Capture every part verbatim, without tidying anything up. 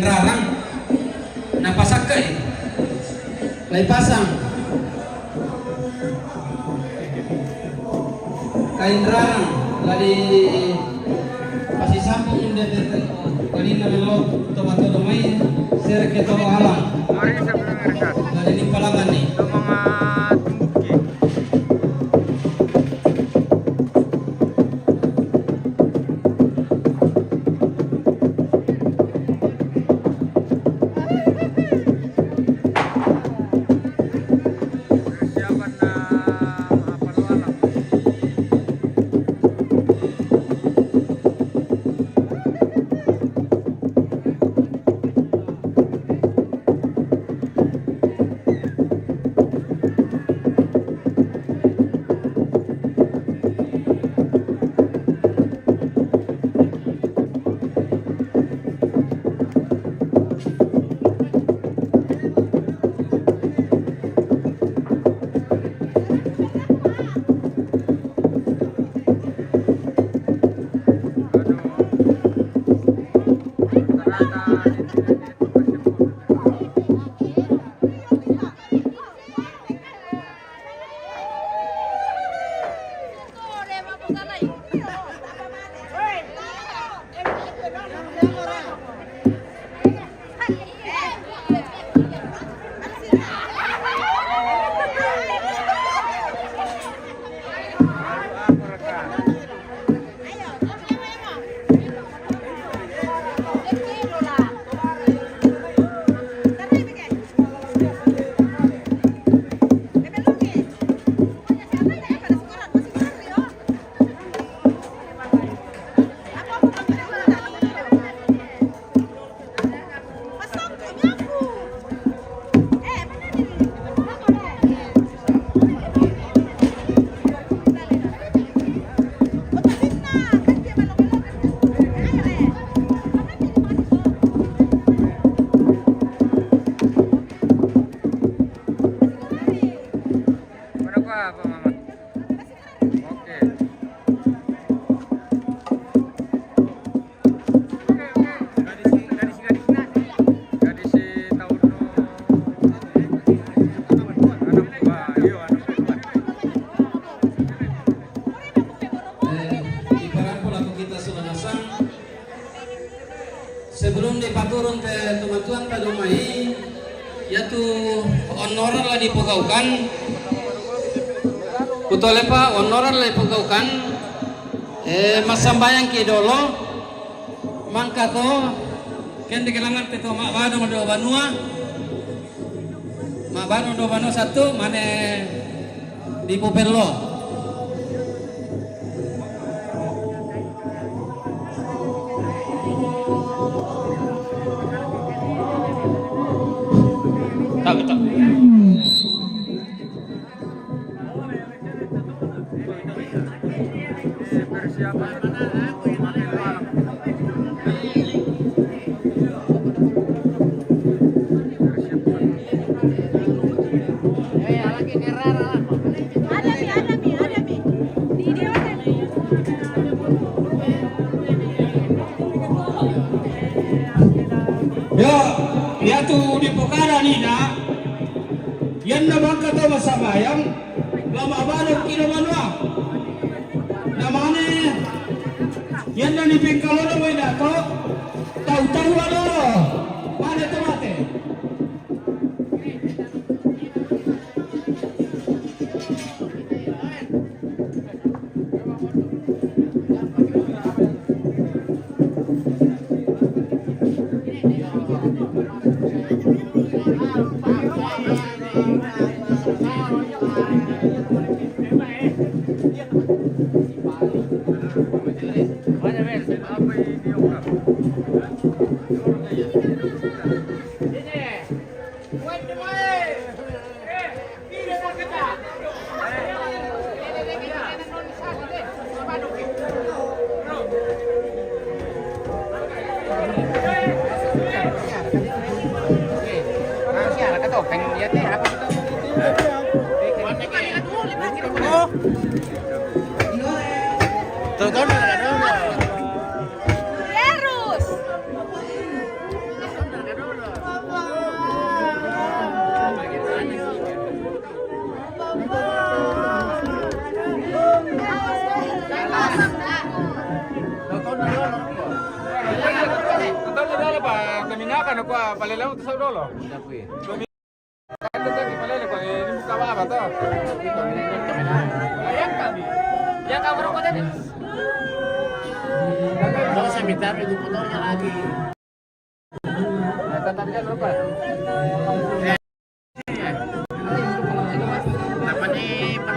Rarang, na pasakka i. Lai pasang. Kain rarang, lali pasisambung inde tete. Paninna melo to matodo mai, sere ke to alang. Mari sebelum mereka. Lali ni palangan ni. Itu mengat. Mana gua apa, Mama? Oke. Sebelum dipaturun te tomatuanta domai, yatu onnoran la dipogaukan, kutolepa onnoran la dipogaukan, eh, massambayangki dolo, mangkato, kende kelangan te to mabbadong do banua, mabbadong do banua satu, mane dipupello. Tahu, tahu. Ya, yatu dipokada nina, yanna mangkato massambayang, la mabbalokki do banua. Namane, yanna nipengkalodo mai dato, tau-tau ado, mane to mate. Terus. Anu, kua, palele tu sau dolo. Anu, tadi palele, kua, ini buka apa, apa, toh? Yang kami. Yang kami rokok tadi. Nggak usah minta itu fotonya lagi. Nah, tatap kan, rokok. Apa nih, Pak?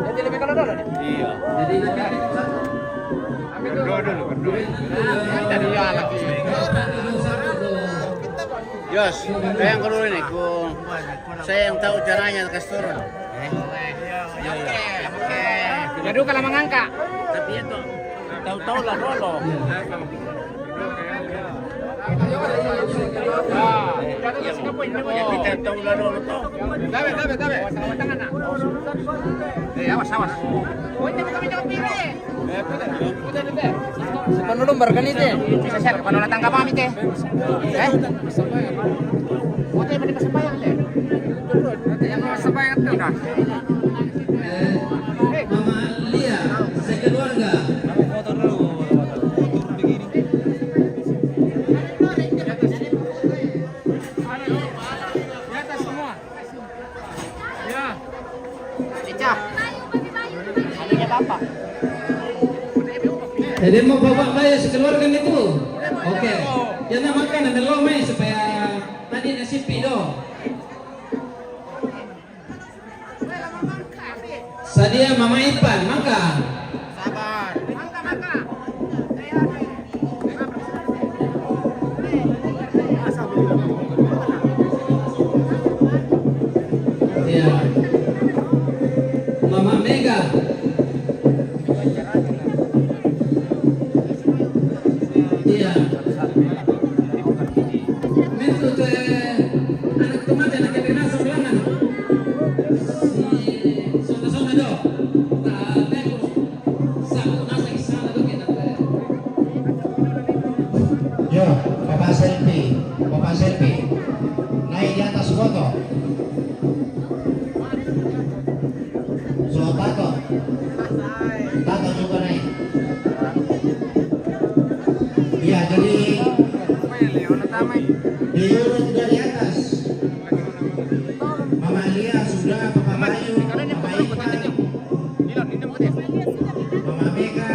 Jadi lebih kalau dulu nih. Iya. Jadi, berdoa dulu, berdoa. Nah, tadi ya, lagi. Yos, yang kedua ini, ku, saya yang tahu caranya, kasih turun. Iya, iya. Jadi kalau mengangkat. Tapi itu, tahu-tahu lah dulu. Ya, kita tahu lah dulu, toh. Tabe, tabe, tabe. Eh, awas, awas. Panulong barkan ite. Sesel, panulong tangkap kami, te. Eh? Ote, pwede pa sa bayan, te. Yang mau sa bayan, te, dah. Mama Lia, sekeluarga. Ica. Adanya bapak. Jadi mau bapak bayar sekeluarga itu? Oke. Jangan makan, ambil lo, Mei, supaya tadi nasi pido. Sadia Mama Ipan, maka. Sabar. Iya. Mama Mega. Iya. Metu te anak tomate, anak kepinasa ulangan. Si sonda-sonda do. Ta beko. Sa nasa isana do kita te. Yo, Papa Selfie, Papa Selfie. Naik di atas foto. So, Tato. Tato juga naik. Ya, jadi diurut dari atas. Mama Lia sudah, Papa Bayu, Papa Ipan, Mama Mega,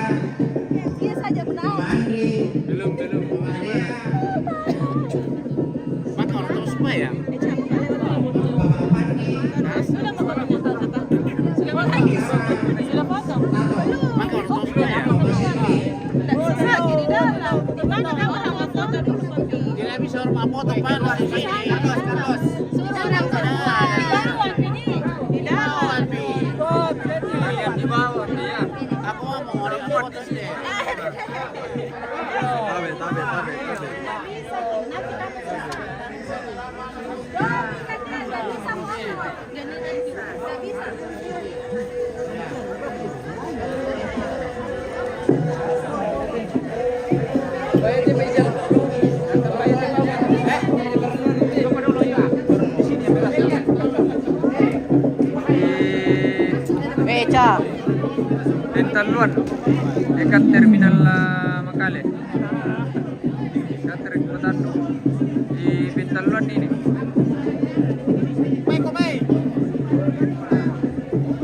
Mama Andri, Mama Lea. Maka orang terus semua ya? Tidak bisa orang mau foto panas di sini. Terus, terus. Di bawah, Pi. Di bawah, Pi, ya. Aku mau orang foto sini. Tabe, tabe, tabe, tabe. Meca. Pentaluan, dekat terminal, ah, Makale. Saya tarik ke Tandu. Di Pentaluan ini.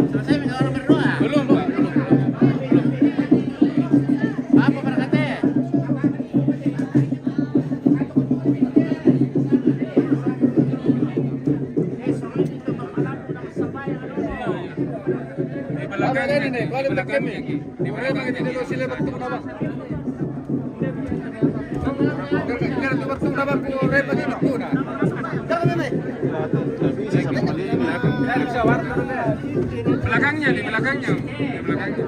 Selesai minta orang berdoa? Belum, Pak. Belum, belum. Belum. Apa berkata? Di belakang ini, nih, di belakang ini. Di belakang ini. Belakangnya, di belakangnya. Di belakangnya.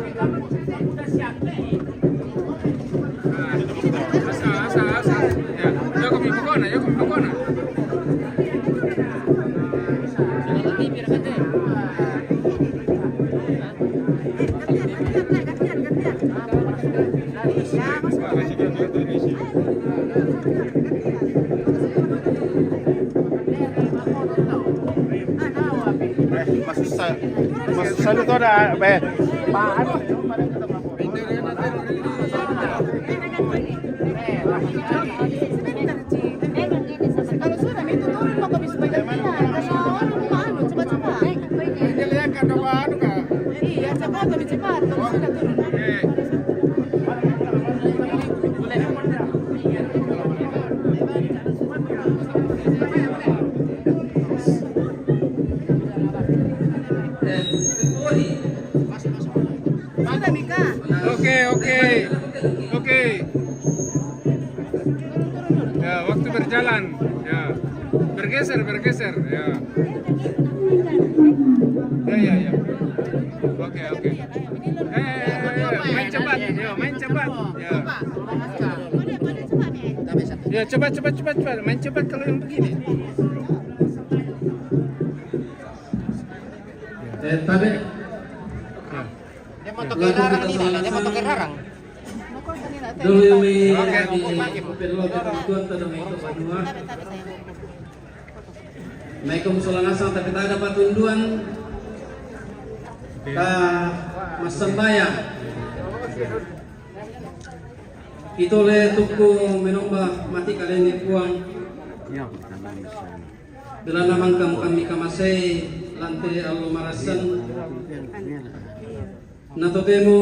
Nah, asa, asa, asa. Ya, yo kami pokoknya, yo kami pokoknya. Masusah, masusah itu ada, be. Pak, anu, kemarin kita mau. Waktu berjalan, ya. Bergeser, bergeser, ya. Ya, ya, ya. Oke, oke. Eh, eh, eh, eh, main cepat, ya, main cepat. Ya. Ya, cepat, cepat, cepat, cepat. Main cepat kalau yang begini. Eh, tabe. Ya. Dia mau tukar larang ini, dia mau tukar larang. Dulu yang may Oke. Di Pedro, kita tuan tadi may ito banua. May kumusulangasan tapi tak ada patunduan. Ka masambaya. Ito le tuku menomba mati kaleni puang. Bila naman kam kami kamasay lante alu marasan. Na totemo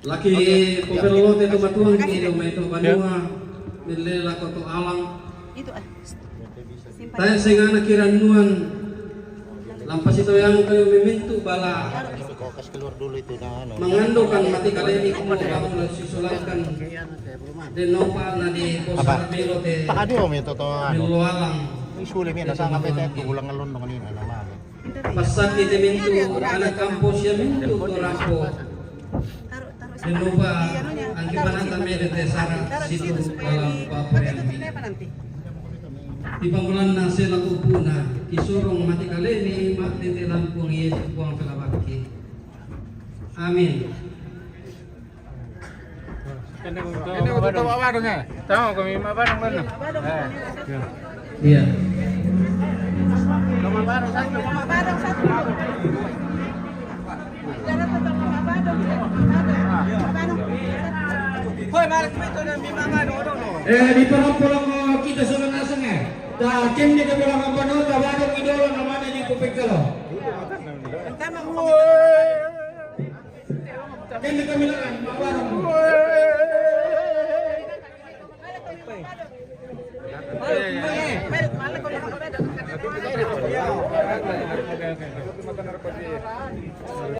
laki popelo te tumatuang ito may to banua mele lako to alang. Itu ah. Simpan. Tayo singana kiranuan lampas ito yang kayo mimintu bala. Kasi keluar dulu itu na ano. Mangando kan mati kaleni ko mo bago na sisulangkan. Den nopa na di Apa? Posar Milo te Pakadi mo may totoo ano. Milo alang. Isuli mi nasa ngapit at kulang alon nung kanina naman. Pasat iti mintu anak kampo siya mintu to rampo. Dinuba ang kipanata mi dete sara situ dalam papurian mi. Di pamulan na sila kupuna kisurong mati kaleni ma tete lampung iye puang pelabaki. Amin. Ini untuk tawa warung ya. Tahu kami mabarang mana? Iya. Hoy, mari kita dan bimang ano, ano, ano. Eh, di parang pulang kita sa nasa nga. Ta kende ka bilang ang panahon, tawagan idolo naman na di ko pagkalo. Kende kami lang, mabarang.